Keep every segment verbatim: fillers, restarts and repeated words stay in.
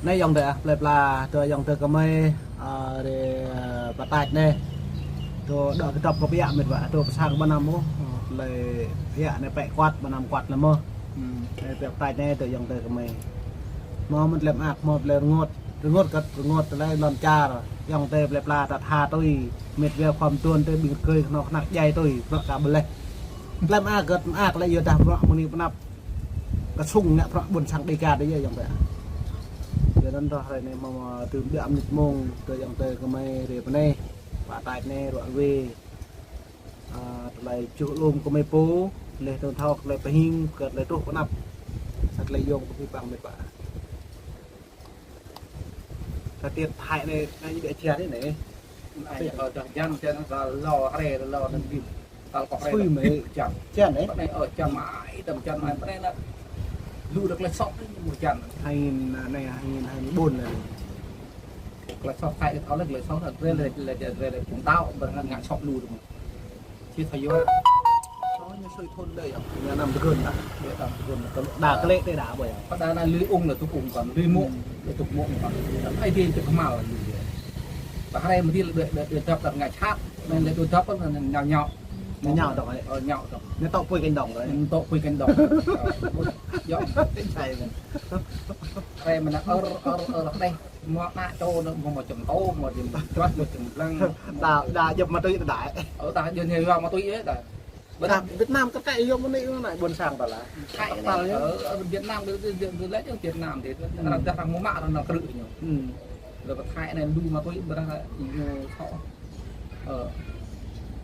Ayŏng adơi ah, plơi pla, tơ ayŏng adơi kơmơi, a, rê, a, pơtač anai. Tơ dŏ kơdŏp kơ pơiă mĕt wa, tơ pơsang ƀa năm ôh, a, tơlơi pơiă anai pĕ kuăt, ƀa năm kuăt lĕ mơ̆. Hmm. Anai pĕ pơtač anai tơ ayŏng adơi kơmơi. Mơ̆ mĕt lĕ mơak, mơ̆ plơi rơngot. Rơngot kơt, rơngot tơlơi lŏn čar. Ayŏng adơi plơi pla ta tha tui, mĕt wa khŏm tuan tơ ƀing rơgơi kơnuk kơna djai tui, bruă ka ƀlĕh. Plơi mơak kơt, mơak lĕ yua dah bruă mơni pơnăp. Kơsung ngă bruă ƀôn sang Dêga dih yơh ayŏng adơi. Yua anŭn rơh hrơi anai mơ̆ mơ̆ tơm biă mơnit mông, tơ ayŏng adơi kơmơi rê pơ anai, pơtač anai ruă wê. A, tơlơi čuh lŏm kơmơi pô, leh tơ̆ng thâo tơlơi pơhing, kơ tơlơi truh pơnăp. Sa tơlơi yŏng kơ pơpă mĕt wa. Sa tiet Thái anai, anai ñu ƀiă jia anai anai. Ai, ơ, dah jan, jan, dah lo, hrơi, dah lo, dah dim. Tal kơ hrơi, sui dah mĕ. Dim jan. Jan, ơ? Pơ anai, ơ, jan mă, ai, tơm jan mă, pơ anai lah. Lu dah tơlơi sŏk anai, mơ̆ jan. Hai nghìn, anai, hai nghìn, hai nghìn bốn anai. Tơlơi sŏk Thái, tơlơi sŏk, tơlơi, tơlơi, tơlơi, tơlơi, phung đaŏ, ƀing ngă sŏk lu dah mơ̆. Či thâo yua. Ơ, ñu sui thun đơi, ñu năm tơgŭn đa. Đa tơlơi đa ƀơi. Pơđa anai lui ung lĕ tŭk ung kŏn, lui mŭk lĕ tŭk mŭk kŏn. Ai dih tŭk kơmăl lui. Pơ hrơi mơ̆ dih lĕ đuaĭ, đuaĭ, đuaĭ dŏp tơ̆ ngă čăt, mơ̆n lĕ đuaĭ dŏp kơnơ̆ng ñao ñao. Ñao ñao dŏng ai. Ơ, ñao dŏng. Ñu tŏ pui kơnh dŏng đơi. Ñu tŏ pui kơnh dŏng. Ơ, yŏ. Sai mơ̆n. Hrơi mơ̆n ơr, ơr, ơr, ơr, đeh. Mơ̆ ană čô anŭn mơ̆, mơ̆ čem tô, mơ̆ čem čuăt, mơ̆ čem blăng. Đa, đa djŏp ma tui tơdai. Ơ, đa djŏp ñu yua ma tui ih đa. Việt Nam, Việt Nam kơ kĕ yua mơ̆ anai, anai ƀôn sang ta lah. Thái anai, ơ, ơ, Việt Nam, Việt Nam, Việt Nam, Việt Nam, Việt Nam, arăng dah arăng mơ̆ mă arăng krư̆ ñu. Hmm. Lĕ pơ Thái anai lu ma tui, ƀiădah ñu thâo. Ơ.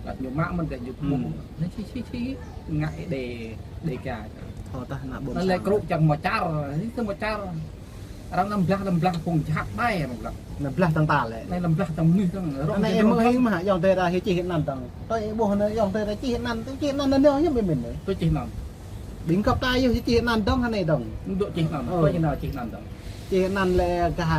Lăp ñu mă mơ̆n kơ ñu. Hmm. Mơ̆, anai či, či, či, ngă đe, đe ka. Thâo tah ană ƀôn sang. Anai lĕ krư̆ čang mơ̆ čar, anai tơ mơ̆ čar. Arăng anăm blah, anăm blah phung jhat ƀai, anăm blah. Anăm blah tơ̆ng ta lĕ. Anai anăm blah tơ̆ng mơnuih tơ̆ng. Rŏng anai jơdrŏng em mơ̆ hing mơ̆, ayŏng adơi ta hĭ čih anăn tơ̆ng. Tui ih ƀuh anai, ayŏng adơi ta čih anăn, tui čih anăn anai anai ñu ƀu mĭn anai. Tui čih anăn. Ƀing găp ta yơh čih anăn dơ̆ng hơnai dơ̆ng. Dŏ čih anăn, ơ, tui čih anăn, čih anăn dơ̆ng. Čih anăn lĕ gah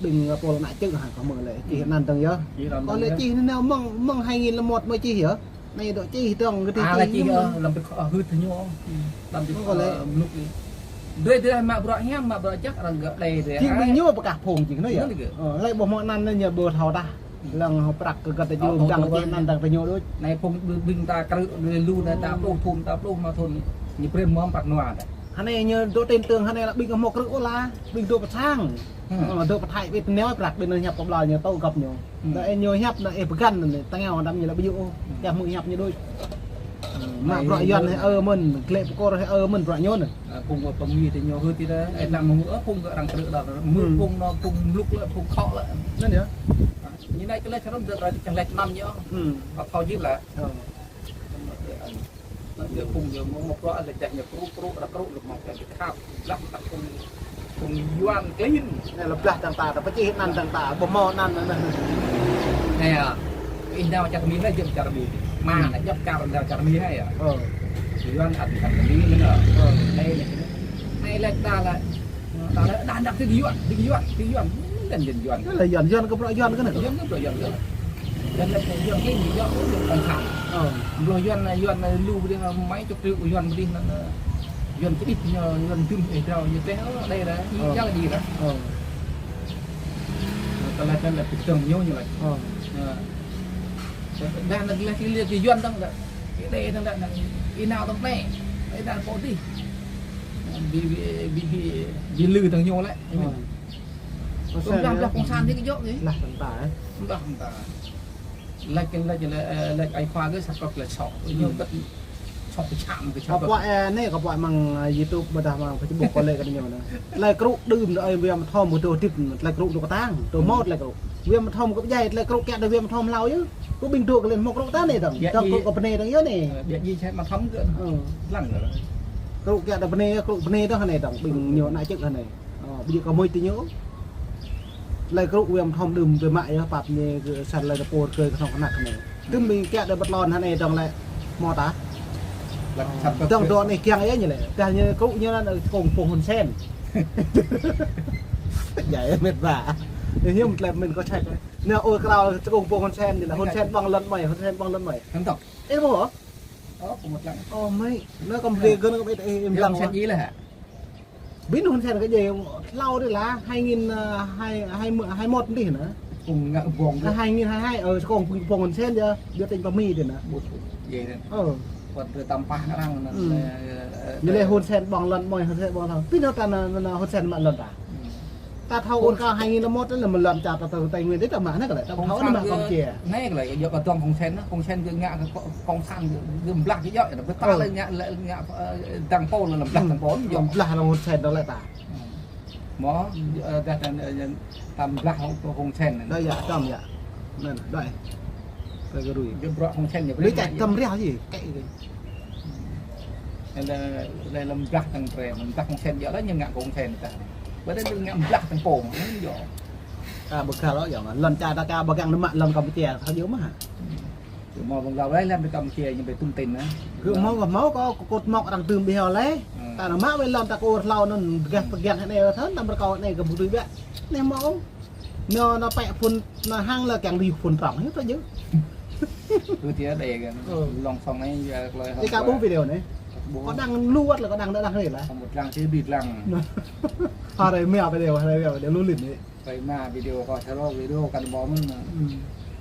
ƀing pôl ană čư̆ hă, kâo mơ̆ lĕ čih anăn dơ̆ng yơh. Čih anăn dơ̆ng yơh. Kâo lĕ čih anăn mơ̆ng, mơ̆ng hai nghìn lẻ một mơ̆ čih yơh. Anai dŏ čih dơ̆ng kơ tih. A, lĕ čih, ơ, lăm tih, ơ, hưt ñu. Lăm tih, ơ, mluk ni. Dui dui mă bruă hiam, mă bruă jăk, arăng gơ̆ đe dih. Jing ƀing ñu pơkah phung jing anai yơh. Anŭn gơ̆. Ơ, lĕ ƀuh mơ̆ anăn anai ñu ƀu thâo tah. Lăng hơprăk kơ găt ta jum dăng čih anăn dăng tơ ñu đôč. Anai phung ƀing, ƀing ta krư̆, dui lu anai ta pluh thun, ta pluh ma thun. Ñu brơi mơ̆ prăk nua ta. Hơnai ñu dŏ tin tưởng hơnai lah ƀing hmâo krư̆ ôh lah, ƀing dŏ pơ sang. Hmm. Ơ, dŏ pơ Thái ƀing neo prăk ƀing ñu hiăp kơ ƀlŏr ñu tŏ găp ñu. Hmm. Dah ñu hiăp anai ih pơgăn anai, tơngao đăm ñu lah ƀu yua ôh. Hmm. Kơ hmư̆ hiăp ñu đôč. Hmm. Mă bruă Yuan hĭ ơ mơ̆n, glĕ pơkôr hĭ ơ mơ̆n bruă ñu anai. Ơ, phung gơ̆ pơmĭn tơ ñu hưt tih đa, ơ, lăng mơ̆ ơ, phung gơ̆ arăng krư̆ đa, mơ̆ phung anŭn, phung mluk lĕ, phung khŏ lĕ. Anŭn yơh. Ơ, ñu anai tơlơi čar anŭn dŏ, čang lĕ năm ñu. Hmm. Pă thâo jing lah. Ơ. Anŭn yơh phung yơh mơ̆, mơ̆ bruă lĕ dah ñu krư̆, krư̆, arăng krư̆ lĕ mơ̆ dah ñu khăp. Blah tah phung, phung Yuan klin. Anai lĕ blah tơ̆ng ta, ta pơčih anăn tơ̆ng ta, ƀu hmâo anăn anai. Anai yơh. Ih nao čar Mi lĕ, djŏp čar Mi. Mă anai djŏp čar, nao čar Mi anai yơh. Ơ. Yuan ăt čar Mi anai yơh. Ơ. Anai lĕ, anai lĕ ta lĕ. Dah, dah, dah, dah, ƀing Yuan, ƀing Yuan, ƀing Yuan. Anŭn Yuan, Yuan. Anŭn lĕ Yuan, Yuan kơ bruă Yuan kơ anai. Yuan kơ bruă Yuan kơ. Yuan lĕ Yuan kơ, Yuan kơ cộng sản. Ơ. Ƀuh Yuan, Yuan lu ƀu dih, mai chục triệu Yuan ƀu dih anŭn, Yuan čih đĭ ñu, Yuan dŭm ih drao ñu teh, ơ, đe đa, ih jal đĭ đa. Ơ. Tơlơi, tơlơi pơdơ̆ng ñu ñu lĕ. Ơ. Ơ. Dah anŭn lĕ, lĕ Yuan dơ̆ng đa. Đe dơ̆ng đa, ih nao dơ̆ng đe. Ih nao pơ dih. Ƀu, ƀu, ƀu, ƀu, ƀu lư tơ̆ng ñu lĕ. Ơ. Tơm blah, blah cộng sản dih kơ djŏ dih. Blah tơ̆ng ta, ơ. Blah tơ̆ng ta. Lĕ, lĕ, lĕ, ơ, lĕ ai khua kơ sa kŏk lĕ sŏk. Ñu kơ sŏk kơ čăm kơ čăm. Kơ pua, ơ, anai kơ pua mơ̆ng, ơ, YouTube ƀôdah mơ̆ng Facebook kơ lĕ kơ ñu anai. Tơlơi krư̆ đưm đơi, wia mơthom kơ dŏ hơdip, tơlơi krư̆ dŏ kơtang, dŏ mơ̆ tơlơi krư̆. Wia mơthom kơ pơdjai, tơlơi krư̆ kiăng đơi wia mơthom hlâo yơh. Kơ ƀing dŏ kơ lĕ hmâo krư̆ ta anai dơ̆ng. Dơ̆ng krư̆ kơ bơnai dơ̆ng yơh anai. Ơ, ƀiă djai čih mă thâo kơ. Ơ. Lăng kơ. Krư̆ kiăng đa bơnai, krư̆ bơnai dơ̆ng hơnai dơ̆ng. Ƀing ñu ană čư̆ hơnai. Ơ, ƀiă kơ mơ̆ tơ ñu. Tơlơi krư̆ wia mơthom đưm ƀu mă yơh, pap ñu kơ săn lĕ tơpôr kơ kơnơ̆ng kơnăk hơnai. Tơm ƀing kiăng đa bơtlon hơnai dơ̆ng lĕ. Hmâo ta. Lĕ săn dơ̆ng dŏ anai kiăng yơh ñu lĕ. Dah ñu krư̆ ñu anŭn čơkông pô Hun Sen. Djai mĕt wa. Ñu hiư̆m tơlơi mĭn kơ čai. Nao ôh krao čơkông pô Hun Sen ñu lĕ. Hun Sen ƀơ̆ng lŏn mơi, Hun Sen ƀơ̆ng lŏn mơi. Hăng tŏk. Ơ, ƀuh hă? Ơ, pơmŭt lăng. Ơ, mơi. Nao kăm rê gơ̆n kăm ĕt ĕ im lăng. Hun Sen djai lĕ hă? Ƀing Hun Sen kơ djai hlâo dih lah, hai nghìn, ơ, hai, hai mươi, hai mốt dih nă. Kông ngă kông dih. Hai nghìn hai hai, ơ, kông kông Hun Sen yơh, yơh tỉnh Pami dih nă. Ƀu djai dih. Ơ. Wăt tơtăm pah arăng nă. Ơ, ơ, ñu lĕ Hun Sen ƀơ̆ng lŏn, mơi Hun Sen ƀơ̆ng lŏn. Ƀing ñu ta nă, nă, nă Hun Sen mă lŏn ta. Ta thâo ôn kâo hai nghìn lăm mốt lĕ mă lŏn čar ta Tây Nguyên dih ta mă nă kơ lĕ, ta thâo nă mă Campuchia. Nă kơ lĕ, yua kơ tơdang Hun Sen nă, Hun Sen gơ̆ ngă kơ cộng sản gơ̆, gơ̆ blah gơ̆ yơh, ta ƀu ta lĕ ngă, lĕ ngă, ơ, dang pô lĕ blah dang pô yơh. Blah lĕ Hun Sen dŏ lĕ ta. Mơ̆, ơ, dah, dah, ơ, tam blah hông, hông sen. Đơi yă, tam yă. Năn, đơi. Kơ kơ rui. Jơ̆ bruă hông sen ñu. Lui chạy tam riah yă, kĕ kơ. Lĕ, lĕ lăm blah tang pre, lăm blah hông sen yă lĕ ñu ngă hông sen ta. Ƀơi anai ñu ngă blah tang pô mơ̆, ñu yă. Ta ƀu kơ lŏ yă, lŏn čar ta kơ ƀu găng nă mă lŏn Campuchia, thâo yua mơ̆. Gơ̆ hmâo ƀơ̆ng gao lĕ, lăm ƀơi Campuchia ñu ƀơi tum tin nă. Gơ̆ hmâo, gơ̆ hmâo kơ kơ kôt mŏk arăng tưm ƀiă lĕ. Ơ. Ta nă mă ƀơi lŏn ta kơ ur hlâo năn, gah pơgiăng hơnai ơ thơ̆n, tam rơkâo hơnai kơ ƀu tui ƀiă. Neh hmâo. Nơ, nă pĕ phun, nă hăng lĕ kiăng lui phun prong, hă, tơ jơ̆. Kơ tiă đe kơ. Ơ. Lŏng song anai, yua klơi. Ih, kơ ƀuh video anai. Ƀuh. Kơ đang lu wăt lĕ, kơ đang, đang anai lah. Kơ mŭt lăng, tơ ƀĭt lăng. Hơrai mia video, hơrai mia video lu lin anai. Ơi mă video kơ thâo video kăn ƀơ̆ng mơ̆n. Ơ.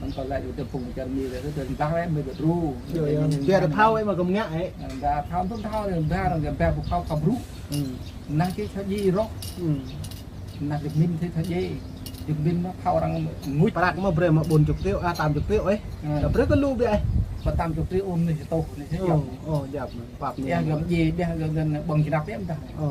Mơ̆n kơ lĕ yua tơ phung čar mi lĕ tơ blah lĕ mơ̆ gơ̆ dru. Yua, yua. Biă tơ thâo ơi mă kơ mơ̆ ngă ơi. Ơ, dah thâo tơm thâo lĕ dah arăng gơ̆ ƀă ƀu thâo kơ bru. Ơ. Nă kơ thâo djai rŏh. Ơ. Nă kơ min thâo djai. Kơ min mă thâo arăng ngui. Prăk mă brơi mă bốn chục triệu, à, tám chục triệu ơi. Ơ. Dah brơi kơ lu ƀiă ơi. Pă tám chục triệu ôm anai sĭt tôh anai sĭt. Ơ, ơ, jăp, pap anai. Yua gơ̆ djai, yua gơ̆ ƀơ̆ng čơnăp yơh dah. Ơ.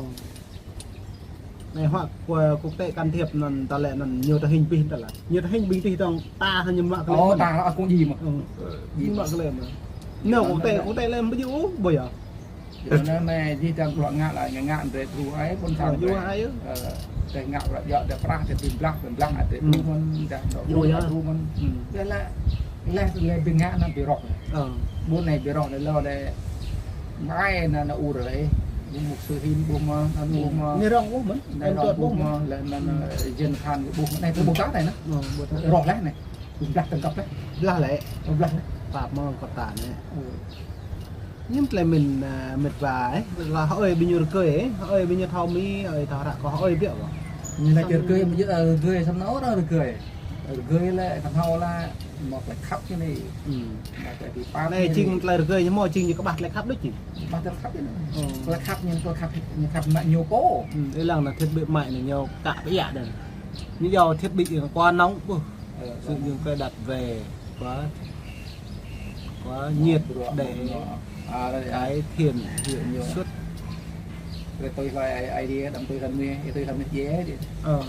Anai huă kơ quốc tế can thiệp năn ta lĕ năn ñu tơ hing ƀing ta lah. Ñu tơ hing ƀing tih tong ta hă ñu mă kơ lĕ. Ơ, mơ̆n. Ta lah kông djai mơ̆n. Ơ, djai mă kơ lĕ mơ̆n. Nơ quốc tế, quốc tế lĕ ƀu djai ôh, ƀu yơh. Yua anai mơ̆ djai tang bruă ngă lah, ngă ngă drơi tru ai, ƀôn sang. Ơ, djai ai ơ. Ơ, tơ ngă bruă yua tơ prah, tơ tim blah, tim blah, tơ tru mơ̆n, dah dŏ tru mơ̆n. Ơ. Yua lah. Lĕ, lĕ, lĕ ƀing ngă năn ƀing rŏh. Ơ. Ƀôn anai ƀing rŏh anai lŏ đe. Mai năn năn ur ơi. Ƀu mŭk sư hin ƀu mă, năn ƀu mă. Anai rŏh ƀu mơ̆n. Anai rŏh ƀu mă. Lĕ năn, ơ, jên khan ƀu mă. Anai tơ ƀu ta anai nă. Ơ, ƀu ta. Rŏh lĕ anai. Ƀu blah tơngkăp lĕ. Blah lĕ. Ƀu blah lĕ. Pap mơ̆ kơ ta anai. Ơ. Ñu tơlơi min, ơ, mĕt wa ơi. Mĕt wa hơi ƀing ñu rơgơi ơi. Hơi ƀing ñu thâo mi, hơi thâo hră kơ hơi ƀiă wa. Ñu lĕ rơgơi, ƀu djơ̆, ơ, rơgơi samơ̆ nao arăng rơgơi. Rơgơi lĕ, kăn hâo lah, mă tơlơi khăp ñu anai. Ơ. Mă tơlơi ƀĭ pap. Anai ñu jing anai. Tơlơi rơgơi ñu hmâo jing ñu kơƀah tơlơi khăp đôč jing. Kơƀah tơlơi khăp ñu anai. Ơ. Tơlơi khăp ñu, tơlơi khăp, ñu khăp mă ñu pô. Ơ, ih lăng nă thiết bị máy anai ñu kă ƀiă đơi. Ñu yua thiết bị ñu kơ nông, ƀuh. Ơ, sử dụng cái đặt về quá, quá nhiệt để cải thiện hiệu suất. Rơtui lah ai đi, đăm tui lah mih, tui lah mih djai dih. Ơ.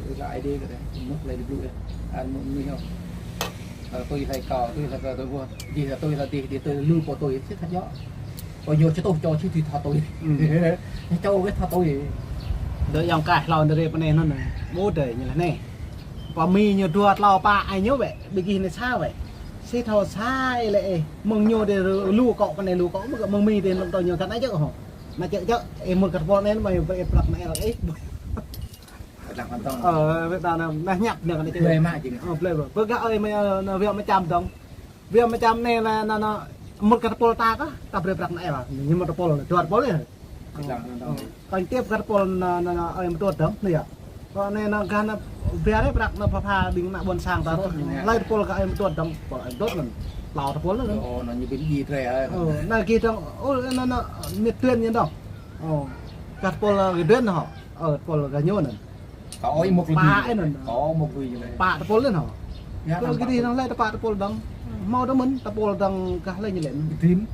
Tui lah ai đi kơ dih, mŭk lĕ dih blŭ dih. Ăn mŭk mih hŏ. Ơ, tui lah kâo, tui lah kâo, tui ƀuh. Dih lah tui lah dih, dih tui lu pô tui, sĭt thâo yua. Pô ñu čơtuh čô čih tui thâo tui. Ơ. Ñu čô kơ thâo tui. Đơi yơ̆ng kah hlâo đơi rê pơ anai năn nă. Ƀu đơi ñu lah anai. Pơ mi ñu dua tlâo pă ai ñu wĕ, ƀing gih anai sa wĕ. Sĭt thâo sa ih lĕ ih, mơ̆ng ñu dih lu kŏ pơ anai lu kŏ, mơ̆ng, mơ̆ng mi dih lŏm tơ ñu kăn ai jơ̆ hŏ. Nă jơ̆ jơ̆, ih mŭt kơ tơpul anai mă ih brơi prăk anai lăk ih. Lăng kăn tong. Ơ, wĕ ta nă, nă ñăp nă kăn ai jơ̆. Blơi mă jing. Ơ, blơi mă. Bơ gah ơi mă, ơ, nă wĕ mă čăm dong. Wĕ mă čăm anai nă, nă, nă, mŭt kơ tơpul ta kơ, ta brơi prăk anai lah. Ñu mŭt tơpul, dua tơpul anai. Ơ. Kăn tiếp kơ tơpul nă, nă, nă, ơi mă tuăt dong, anai yơh. Kơ anai nă gah nă, ƀiă rai prăk nă pha pha ƀing nă ƀôn sang ta rŏh. Lai tơpul kơ ơi mă tuăt dong, tơpul ơi mă tuăt năn. Hlâo tơpul năn. Ơ, nă ñu ƀing djai drơi ơi. Ơ, nă gih dong, ơ, nă, nă, mĕt tuyên ñu dong. Ơ, kơ tơpul, ơ, gih tuyên hŏ. Ơ, tơpul gah ñu năn. Kâo ơi mŭk lui. Pă ơi năn. Kâo mŭk lui ñu lĕ. Pă tơpul năn hŏ. Yua kơ gih dih nă lĕ tơpă tơpul dong. Hmâo dong mơ̆n, tơpul dong gah lĕ ñu lĕ. Trim.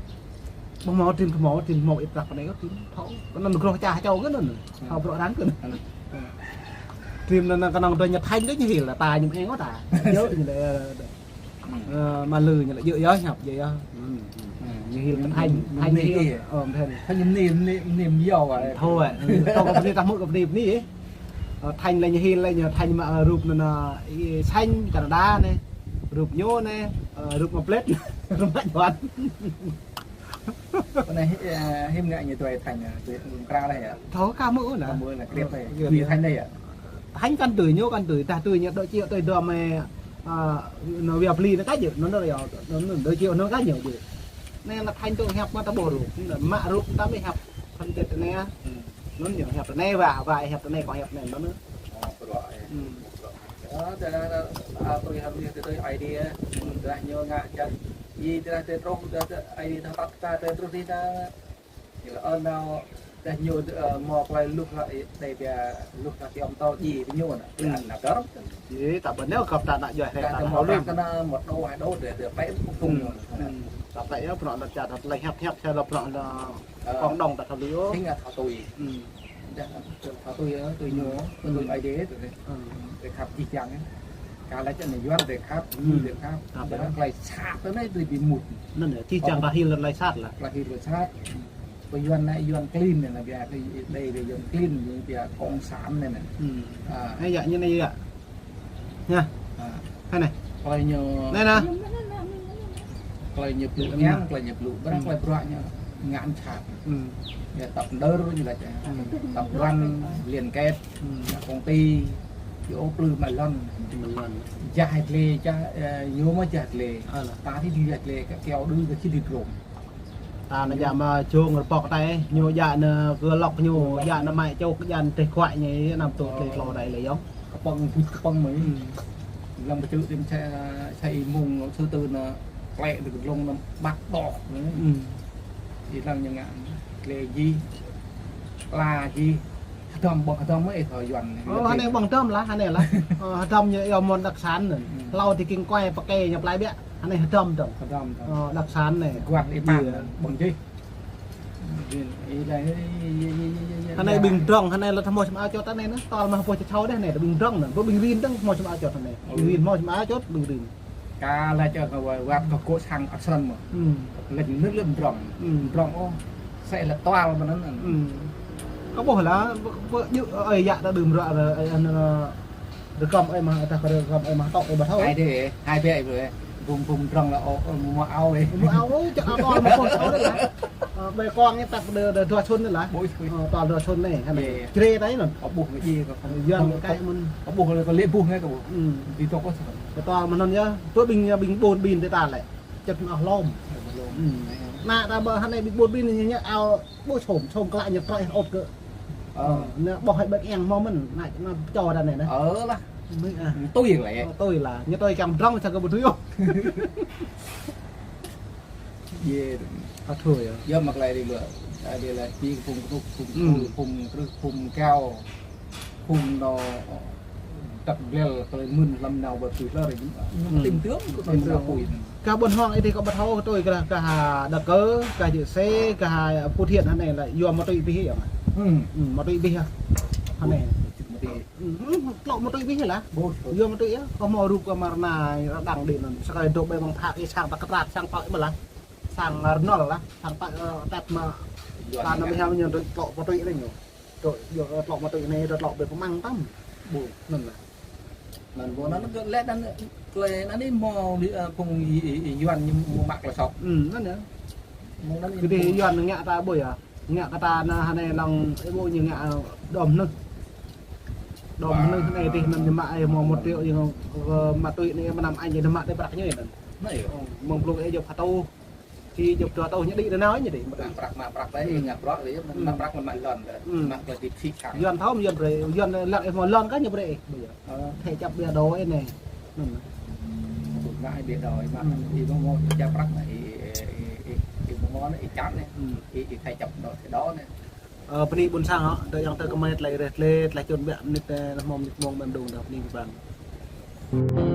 Ƀu hmâo trim, hmâo trim, hmâo ih prăk pơ anai kơ trim. Thâo. Kơ năn groh čah čô kơ năn. Thâo bruă arăng kơ năn. Trim năn kơ năn dŏ ñu thanh dŏ ñu hil, ta ñu eng ta. Djơ̆ ñu lĕ, ơ, mă lư ñu lĕ djơ̆ yơh, ñăp djơ̆ yơh. Ơ, ñu hil kơ thanh, thanh ñu hil. Ơ, thanh. Thanh ñu anai, anai, anai yơh wa. Thâo wa. Thâo kơ pơ anai ta hmư̆ kơ pơ anai, pơ anai. Ơ, thanh lĕ ñu hil lĕ ñu thanh mă, ơ, rup năn, ơ, ih Sanh Canada anai. Rup ñu anai, ơ, rup mă plĕt, rup mă juăn. Pơ anai, ơ, hiư̆m ngă ñu tui thanh, ơ, tui krao lah yơh. Thâo kơ mơ̆ lah. Kơ mơ̆ lah, krep lah yơh. Ơ, yơh. Tui thanh lah yơh. Thanh kăn tui ñu, kăn tui, dah tui ñu dŏ čih, tui dŏ mơi, ơ, nă wĕ bli nă kơ jơ̆, nă nă yơh, nă nă dŏ čih nă kơ ñu jơ̆. Anai nă thanh tui hiăp mă ta ƀuh rup, nă mă rup ta mơi hiăp, thanh tui anai. Ơ. Anŭn ñu hiăp tơ anai wa, wa hiăp tơ anai, kâo hiăp tơ anai, anŭn. Ơ, bruă, ơ. Hmm. Ơ, tơ, tơ, tơ, a, tui hăng tui, tui, tui Aê Diê, tơdah ñu ngă čăt. Ih tơdah tơ truh, tơ, tơ, Aê Diê tơ păt ta, tơ truh tơ ta. Ñu lă ơ nao, tơdah ñu, ơ, mơ̆ klai luh lă, ơ, đei pia luh lă kiơ̆ ôm tơ djai tơ ñu nă. Hmm. Nă dơr. Ih, ta ƀu nao kơ ta nă djuai hrĕ ta tơ ta mơ̆ hao prăk lưng. Kơ nă mơ̆ đô hai đô đe, đe pĕ pŭk pŭng ñu nă. Hmm. Ta pĕ yơh, bruă nă ča ta lĕ hiăp hiăp, ča lă bruă nă Ơ. Kong dong ta thâo lui ôh. Thing ta thâo tui. Hmm. Dah, thâo tui ơ, tui ñu, tui Aê Diê tui anai. Hmm. Tui khăp jih jang ơ. Kâo lăi čang anai Yuan tui khăp, hmm, tui khăp. Khăp dah ơ. Klai sat tui anai tui ƀu mŭt. Anŭn yơh, jih jang ta hil klai sat lah. Klai hil klai sat. Pơ Yuan anai Yuan klin anai, anai biă, đei, đei Yuan klin, anai biă cộng sản anai nă. Hmm. A. Anai yă, anai yă. Nha. A. Hai anai. Klai ñu. Anai nă. Klai ñu blŭ ñang, klai ñu blŭ brăng, hmm, klai bruă ñu ngă sat. Hmm. Yă tăp đơr ñu lăi. Hmm. Tăp răn, liên kết, hmm, công ty, ñu plư mă lŏn. Mă lŏn. Jah glai, jah, ơ, ñu mă jah glai. Ơ lă. Ta thâo jah glai, kơ kiao đưm kơ či đi drôm. Ta nă djă mă jông rơpŏk tai, ñu djă nă kơ lŏk ñu, djă nă mai čô, djă nă teh kuai ñu, năm tŭ teh klô tai lĕ yơh. Kơpơ̆ng, bŭt kơpơ̆ng mơ̆. Hmm. Lăng pơčrŭ tim sa, sa i mông, sư tơ nă, klĕ tơ glông nă, ƀăk đôh. Hmm. Ih lăng ñu ngă, klĕ jih, pla jih, hơdơm, ƀơ̆ng hơdơm mơ̆ ih thâo Yuan. Ơ, hơnai ƀơ̆ng hơdơm lah, hơnai lah. Ơ, hơdơm ñu yua mơ̆n đặc sản nă. Hmm. Hlâo tơ king kuai pơkê ñu plai biă. Hơnai hơdơm dơ̆ng. Hơdơm dơ̆ng. Ơ, đặc sản anai. Guat ih păng, ƀơ̆ng jih. Ih lăi, ih, ih, ih, ih, ih, hơnai ih, ƀing ih, drŏng, hơnai lăi hmâo čăm ao čŏt hơnai nă. Tơl mă hơpô čơčâo đeh hơnai, ƀing drŏng nă. Ƀu ƀing rin dơ̆ng hmâo čăm ao čŏt hơnai. Ƀing rin hmâo čăm ao čŏt, ƀing rin. Kâo lăi čang kơ wa, wa kơ kô̆ sang ăt srăn mơ̆. Hmm. Lăi nưk lĕ drŏng. Hmm. Drŏng ôh. Sĕ lăi tơl mơ̆n anŭn. Hmm. Kâo ƀuh lah, ƀu, ƀu, yua, ơi, yă ta đưm ră, ơi, anŭn, Rơkăm ơi mă, ta kơ rơkăm ơi mă tŏk ơi ƀu thâo. Hai đe, hai bĕ ơi. Bum, bum drŏng lă ôh, ơ, mă ao ơi. Mă ao ôh, čăk ao tơl mă kông thâo đĕ lah. Ơ, ƀơi kông ñu tăp đơ, đơ dua thŭn đĕ lah. Ƀu ih, ƀu ih. Ơ, tơl dua thŭn anai, hă anai. Ih. Črê tai anŭn. Ơ, ƀuh mă ih kơ. Yuan kơ kâo mơ̆n. Ơ, ƀuh kơ lĕ ƀuh anai kơ ƀuh. Hmm. Đi tŏk kơ. Kơ tơl mơ̆n anŭn yơh, tui ƀing, ƀing ƀôn ƀing tơ ta lĕ. Čăt mă ao hlom. Ao hlom. Hmm. Nă ta ƀơ hă anai ƀing ƀôn ƀing ñu, ñu ao ƀu sôm, sôm klă ñu trơi ôt kơ. Ơ. Nă ƀuh hai ƀek eng hmâo mơ̆n, nă, nă pơčô ta anai nă. Ơ lah. Mơ̆ a. Tui lĕ. Ơ, tui lah. Ñu tui kiăng drŏng sa kơ ƀu tui ôh. Yơh. Ơ, tui yơh. Yơh mă klai đi lĕ. Klai đi lĕ, či phung kơnuk, phung, hmm, phung krưh, phung kâo. Phung nă, tăp glel, klai mơ̆n lăm nao ƀơi pui hlơi. Hmm. Tin tưởng, tin tưởng. Kơ ƀôn hŏng ih tơ kơ ƀu thâo kơ tui kơ, kơ ha Đà Kơ, kơ Jư Sê, kơ ha Phú Thiện hă anai lăi yua mă tui ih yơh mă. Hmm. Hmm, mă tui ih yơh. Hă anai. Mă tui. Hmm, tlŏ mă tui ih lah. Ƀuh. Yua mă tui yơh. Kơ hmâo rup kơ mă rơna ră đang đĭ anŭn. Sa kơi dŏ ƀơi mơ̆ng phak ih sang ta kơtrat sang pă ih mă lah. Sang rơnŏl lah. Sang pă, ơ, tăp mă. Yua ta anŭn anai. Ƀu hmâo ñu tlŏ mă tui anai ñu. Tơ̆, yua, ơ, tlŏ mă tui anai, tơ̆ tlŏ ƀơi pơmăng tăm. Ƀu, anŭn lah. Anŭn ƀu anŭn kơ lĕ anŭn, klai anŭn anai mơ̆, ơ, phung ih, ih, ih Yuan ñu mă klai sŏk. Hmm, anŭn yơh. Mơ̆ng anŭn kơ dih ih Yuan ngă ta ƀu yơh. Ngă kơ ta nă hă anai lăng, ih ƀu ñu ngă, ơ, đom anŭn. Đom anŭn anai dih anŭn ñu mă, ơ, mơ̆ một triệu, ơ, mă tui anai mơnăm anai ñu mă tui prăk ñu anŭn. Anai yơh. Ơ, mơ̆ng blung ih jŏk pha tŭ. Či jŏp dua tơ̆ ñu đĭ tơ nao ñu đĭ. Mă prăk, mă prăk ƀai, hmm, ngă bruă ƀai, hmm, mă prăk mă lŏn ƀai. Hmm. Mă klai či phik sang. Yuan thâo, Yuan brơi, Yuan lăng ih mơ̆ lŏn kơ ñu brơi ih, ƀu yơh. Ơ. Thê čăp ƀiă đô ih anai. Anŭn. Tŭ ngă ƀiă đô ih mă, hmm, ih mơ̆ mơ̆ čăp prăk anai, ih, ih, ih, ih mơ̆ mơ̆ anai, ih čăp anai. Hmm. Ih, ih thê čăp đô, thê đô anai. Ơ, bơni ƀôn sang hŏ, tơ̆ yang tơ̆ kơmơi tơlơi reh tơlơi, tơlơi čun ƀiă mơnit, ơ, hmâo mơnit mông ƀan đung dah bơni kơ ƀing.